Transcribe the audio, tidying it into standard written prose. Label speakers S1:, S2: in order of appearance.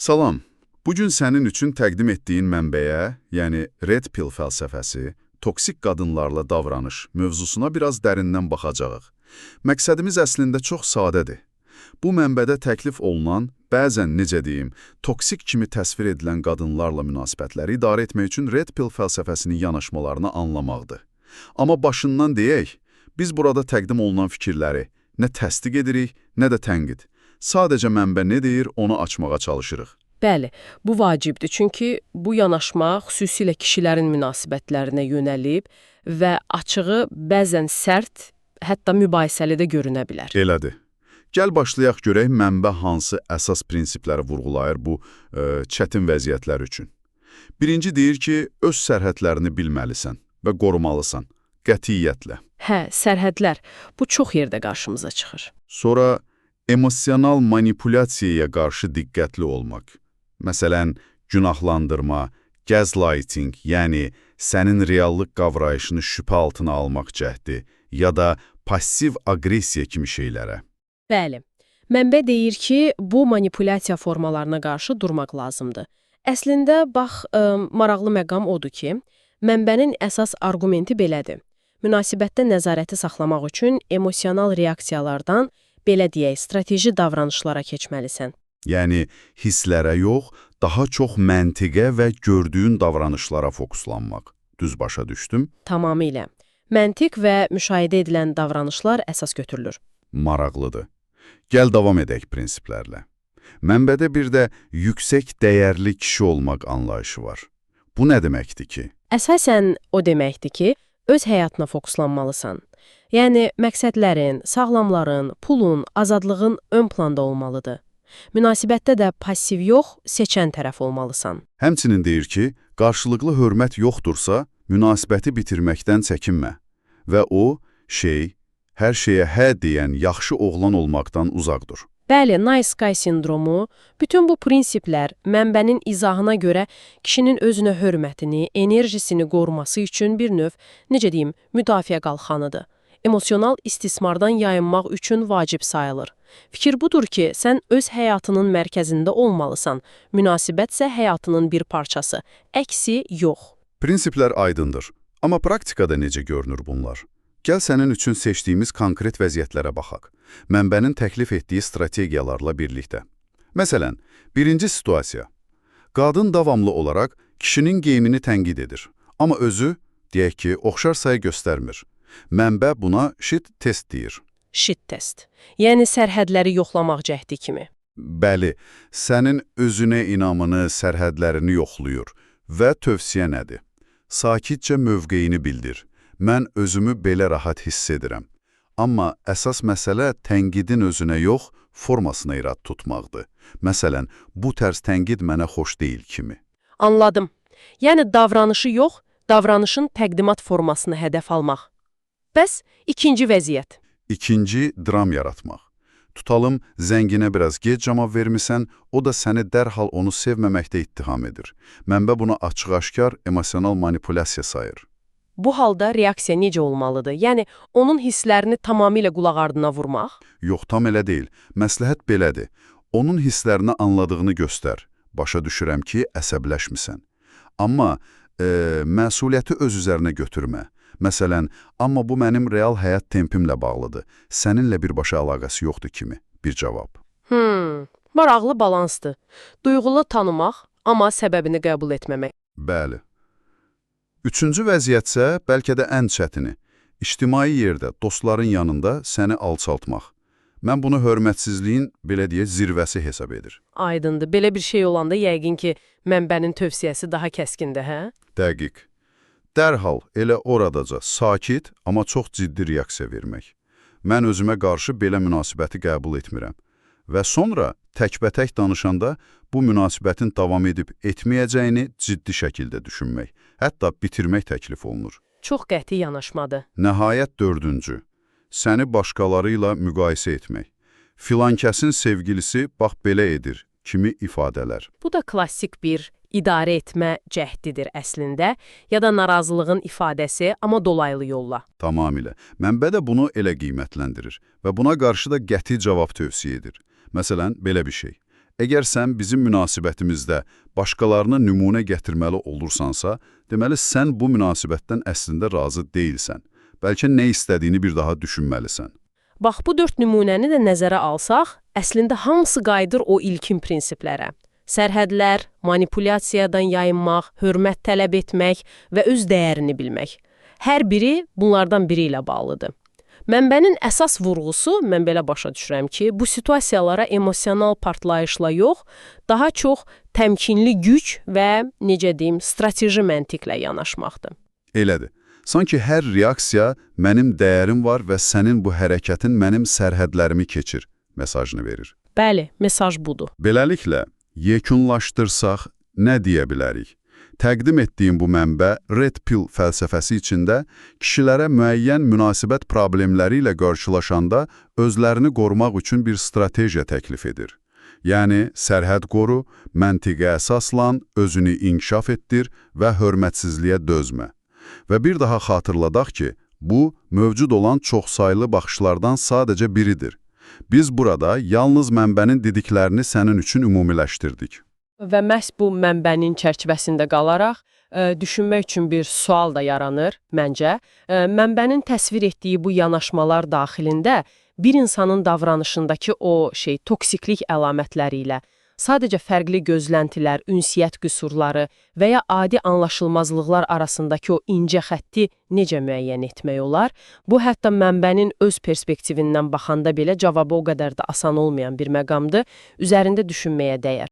S1: Salam. Bu gün sənin üçün təqdim etdiyin mənbəyə, yəni Red Pill fəlsəfəsi, toksik qadınlarla davranış mövzusuna biraz dərindən baxacağıq. Məqsədimiz əslində çox sadədir. Bu mənbədə təklif olunan, bəzən necə deyim, toksik kimi təsvir edilən qadınlarla münasibətləri idarə etmək üçün Red Pill fəlsəfəsinin yanaşmalarını anlamaqdır. Amma başından deyək, biz burada təqdim olunan fikirləri nə təsdiq edirik, nə də tənqid. Sadəcə mənbə nə deyir, onu açmağa çalışırıq.
S2: Bəli, bu vacibdir. Çünki bu yanaşma xüsusilə kişilərin münasibətlərinə yönəlib və açığı bəzən sərt, hətta mübahisəli də görünə bilər.
S1: Elədir. Gəl başlayaq görək mənbə hansı əsas prinsipləri vurğulayır bu çətin vəziyyətlər üçün. Birinci deyir ki, öz sərhədlərini bilməlisən və qorumalısan, qətiyyətlə.
S2: Hə, sərhədlər. Bu çox yerdə qarşımıza çıxır.
S1: Sonra emosional manipulyasiyaya qarşı diqqətli olmaq. Məsələn, günahlandırma, gaslighting, yəni sənin reallıq qavrayışını şübhə altına almaq cəhdi ya da passiv aqressiya kimi şeylərə.
S2: Bəli. Mənbə deyir ki, bu manipulyasiya formalarına qarşı durmaq lazımdır. Əslində, bax, maraqlı məqam odur ki, mənbənin əsas arqumenti belədir. Münasibətdə nəzarəti saxlamaq üçün emosional reaksiyalardan, belə deyək, strateji davranışlara keçməlisən.
S1: Yəni hisslərə yox, daha çox məntiqə və gördüyün davranışlara fokuslanmaq. Düz başa düşdüm?
S2: Tamamilə. Məntiq və müşahidə edilən davranışlar əsas götürülür.
S1: Maraqlıdır. Gəl davam edək prinsiplərlə. Mənbədə bir də yüksək dəyərli kişi olmaq anlayışı var. Bu nə deməkdir ki?
S2: Əsasən o deməkdir ki, öz həyatına fokuslanmalısan. Yəni məqsədlərin, sağlamların, pulun, azadlığın ön planda olmalıdır. Münasibətdə də passiv yox, seçən tərəf olmalısan.
S1: Həmçinin deyir ki, qarşılıqlı hörmət yoxdursa, münasibəti bitirməkdən çəkinmə və o, şey, hər şeyə hə deyən yaxşı oğlan olmaqdan uzaq dur.
S2: Bəli, nice guy sindromu, bütün bu prinsiplər mənbənin izahına görə kişinin özünə hörmətini, enerjisini qoruması üçün bir növ, necə deyim, müdafiə qalxanıdır. Emosional istismardan yayınmaq üçün vacib sayılır. Fikir budur ki, sən öz həyatının mərkəzində olmalısan, münasibətsə həyatının bir parçası, əksi yox.
S1: Prinsiplər aydındır, amma praktikada necə görünür bunlar? Gəl sənin üçün seçdiyimiz konkret vəziyyətlərə baxaq. Mənbənin təklif etdiyi strategiyalarla birlikdə. Məsələn, birinci situasiya. Qadın davamlı olaraq kişinin geyimini tənqid edir. Amma özü, deyək ki, oxşar sayı göstərmir. Mənbə buna shit test deyir.
S2: Shit test. Yəni sərhədləri yoxlamaq cəhdi kimi.
S1: Bəli, sənin özünə inamını, sərhədlərini yoxlayır və tövsiyə nədir? Sakitcə mövqeyini bildir. Mən özümü belə rahat hiss edirəm. Amma əsas məsələ tənqidin özünə yox, formasına irad tutmaqdır. Məsələn, bu tərz tənqid mənə xoş deyil kimi.
S2: Anladım. Yəni davranışı yox, davranışın təqdimat formasını hədəf almaq. Bəs ikinci vəziyyət.
S1: İkinci, dram yaratmaq. Tutalım, zənginə biraz gec cavab vermisən, o da səni dərhal onu sevməməkdə ittiham edir. Mənbə bunu açıq-aşkar emosional manipulyasiya sayır.
S2: Bu halda reaksiya necə olmalıdır? Yəni onun hisslərini tamamilə qulaq ardına vurmaq?
S1: Yox, tam elə deyil. Məsləhət belədir. Onun hisslərini anladığını göstər. Başa düşürəm ki, əsəbləşmisən. Amma məsuliyyəti öz üzərinə götürmə. Məsələn, amma bu mənim real həyat tempimlə bağlıdır. Səninlə birbaşa əlaqəsi yoxdur kimi bir cavab.
S2: Maraqlı balansdır. Duyğulu tanımaq, amma səbəbini qəbul etməmək.
S1: Bəli. Üçüncü vəziyyətsə bəlkə də ən çətini. İctimai yerdə, dostların yanında səni alçaltmaq. Mən bunu hörmətsizliyin, belə deyək, zirvəsi hesab edir.
S2: Aydındır. Belə bir şey olanda yəqin ki, mənbənin tövsiyəsi daha kəskindir, hə?
S1: Dəqiq. Dərhal elə oradaca sakit, amma çox ciddi reaksiya vermək. Mən özümə qarşı belə münasibəti qəbul etmirəm. Və sonra təkbətək danışanda bu münasibətin davam edib etməyəcəyini ciddi şəkildə düşünmək, hətta bitirmək təklif olunur.
S2: Çox qəti yanaşmadır.
S1: Nəhayət dördüncü, səni başqaları ilə müqayisə etmək. Filankəsin sevgilisi bax belə edir kimi ifadələr.
S2: Bu da klassik bir idarə etmə cəhdidir əslində, ya da narazılığın ifadəsi, amma dolaylı yolla.
S1: Tamamilə. Mənbə də bunu elə qiymətləndirir və buna qarşı da qəti cavab tövsiyə edir. Məsələn, belə bir şey. Əgər sən bizim münasibətimizdə başqalarına nümunə gətirməli olursansa, deməli sən bu münasibətdən əslində razı deyilsən. Bəlkə nə istədiyini bir daha düşünməlisən.
S2: Bax, bu dörd nümunəni də nəzərə alsaq, əslində hamısı qayıdır o ilkin prinsiplərə. Sərhədlər, manipulyasiyadan yayınmaq, hörmət tələb etmək və öz dəyərini bilmək. Hər biri bunlardan biri ilə bağlıdır. Mənbənin əsas vurğusu, mən belə başa düşürəm ki, bu situasiyalara emosional partlayışla yox, daha çox təmkinli güc və, necə deyim, strateji məntiqlə yanaşmaqdır.
S1: Elədir. Sanki hər reaksiya mənim dəyərim var və sənin bu hərəkətin mənim sərhədlərimi keçir mesajını verir.
S2: Bəli, mesaj budur.
S1: Beləliklə, yekunlaşdırsaq nə deyə bilərik? Təqdim etdiyim bu mənbə Red Pill fəlsəfəsi içində kişilərə müəyyən münasibət problemləri ilə qarşılaşanda özlərini qorumaq üçün bir stratejiya təklif edir. Yəni, sərhəd qoru, məntiqə əsaslan, özünü inkişaf etdir və hörmətsizliyə dözmə. Və bir daha xatırladaq ki, bu, mövcud olan çoxsaylı baxışlardan sadəcə biridir. Biz burada yalnız mənbənin dediklərini sənin üçün ümumiləşdirdik.
S2: Və məhz bu mənbənin çərçivəsində qalaraq düşünmək üçün bir sual da yaranır məncə. Mənbənin təsvir etdiyi bu yanaşmalar daxilində bir insanın davranışındakı o şey toksiklik əlamətləri ilə sadəcə fərqli gözləntilər, ünsiyyət qüsurları və ya adi anlaşılmazlıqlar arasındakı o incə xətti necə müəyyən etmək olar? Bu hətta mənbənin öz perspektivindən baxanda belə cavabı o qədər də asan olmayan bir məqamdır. Üzərində düşünməyə dəyər.